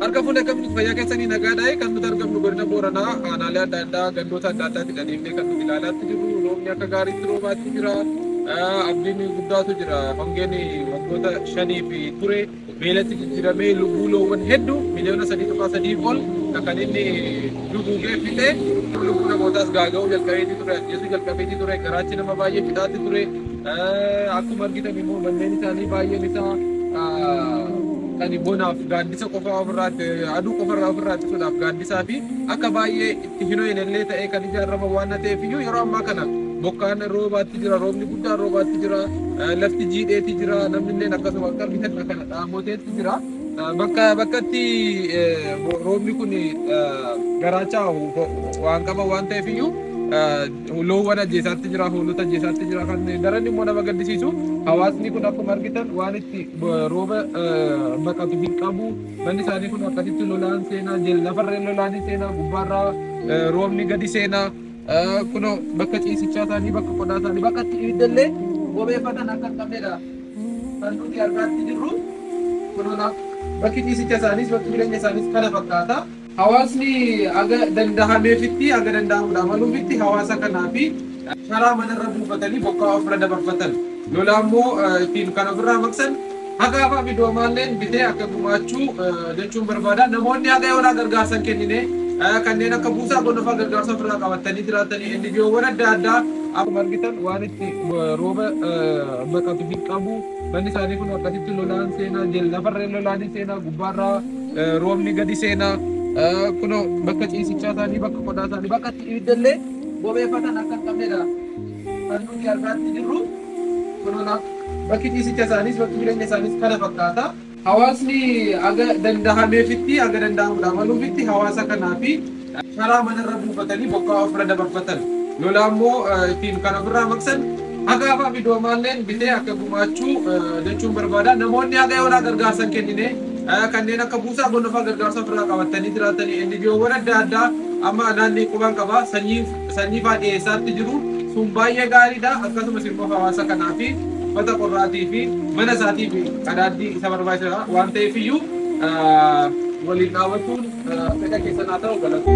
Harka fuula akkamitti fayyaa keessanii nagaadhaa kan nuti argamnu godina Booranaa aanaalee adda addaa gandoota adda addaatti adeemnee kan nuti ilaalaatti jirru roobni akka gaariitti roobaatti jira. Abdiin guddaatu jira. Hongeen waggoota 5 fi ture beelatti jijjiiramee lubbuu loowwan hedduu miliyoona 3.3 ol kan inni duguugee fixee lubbuu namootaas gaaga'uu jalqabeetii ture, ajjeesuu jalqabeetii ture, garaachi nama baay'ee fixaatti ture. Akkuma argitan immoo manneen isaanii baay'een isaa kan bonaaf gaaddisa qofa ofirraatti aduu qofarraa ofirraa ittisuudhaaf gaaddisaa fi akka baay'ee itti hin ho'ine illee ta'ee kan ijaarama waan ta'eef iyyuu yeroo ammaa kana bokkaan roobaatti jira, roobni guddaan roobaatti jira, lafti jiidheeti jira, namni illee akkasuma akka argitan kana dhaamoteetti jira. Bakka bakkatti roobni kun garaacha waan qaba waan ta'eef iyyuu loowwan ajjeesaatti jira, hoolota ajjeesaatti jira. Kan daran immoo nama gaddisiisu hawaasni kun akkuma argitan waan itti rooba baqatu hin qabu. Manni isaanii kun akkasitti lolaan seenaa, lafarra lolaan seenaa, gubbaarraa roobni gadi seenaa. Kunoo bakka ciisichaa isaanii, bakka qodaa isaanii, bakka itti ibiddallee bobeeffatan akka hin qabnedha kan nuti argaatti jirru. Kunoo bakki ciisicha isaaniis bakki jireenya isaaniis kana fakkaata. Hawaasni aga danda'ameefitti aga danda'amuudha maluufitti hawaasa kanaa fi karaa manarra buufatanii bokkaa ofirra dabarfatan. Lolaa immoo ittiin kan ofirraa maqsan hagaafaa fi doomaalleen bitee akka gumaachuu jechuun barbaada. Namoonni haga yoonaa gargaarsa hin kennine kanneen akka buusaa gonofaa gargaarsa ofirraa qabatanii jiraatanii NGOwwan adda addaa akkuma argitan waan itti rooba baqatu hin qabu. Manni isaanii kun akkasitti lolaan seenaa, lafarra lolaan seenaa, gubbaarraa roobni gadi seenaa. Kunoo bakka ciisichaa isaanii, bakka qodaa isaanii, bakka itti ibiddallee bobeeffatan akka hin qabnedha kan nuti argaatti jirru. Kunoo bakki ciisicha isaaniis bakki jireenya isaaniis kana fakkaata. Hawaasni aga danda'ameefitti aga danda'amuudha maluufitti hawaasa kanaa fi karaa manarra buufatanii bokkaa ofirra dabarfatan. Lolaa immoo ittiin kan ofirraa maqsan hagaafaa fi doomaalleen bitee akka gumaachuu jechuun barbaada. Namoonni haga yoonaa gargaarsa hin kennine kanneen akka buusaa gonofaa gargaarsa ofirraa qabatanii jiraatanii NGOwwan adda addaa amma naannoo quban qaba sanyii fa'aa dhiyeessaatti jiru sun baay'ee gaariidha. Akkasumas immoo hawaasa kanaa fi uffata qorraatii fi mana isaatii fi qadaaddii isa barbaachisa waan ta'eef iyyuu waliin dhaabbachuun fedha keessan haa ta'u galata.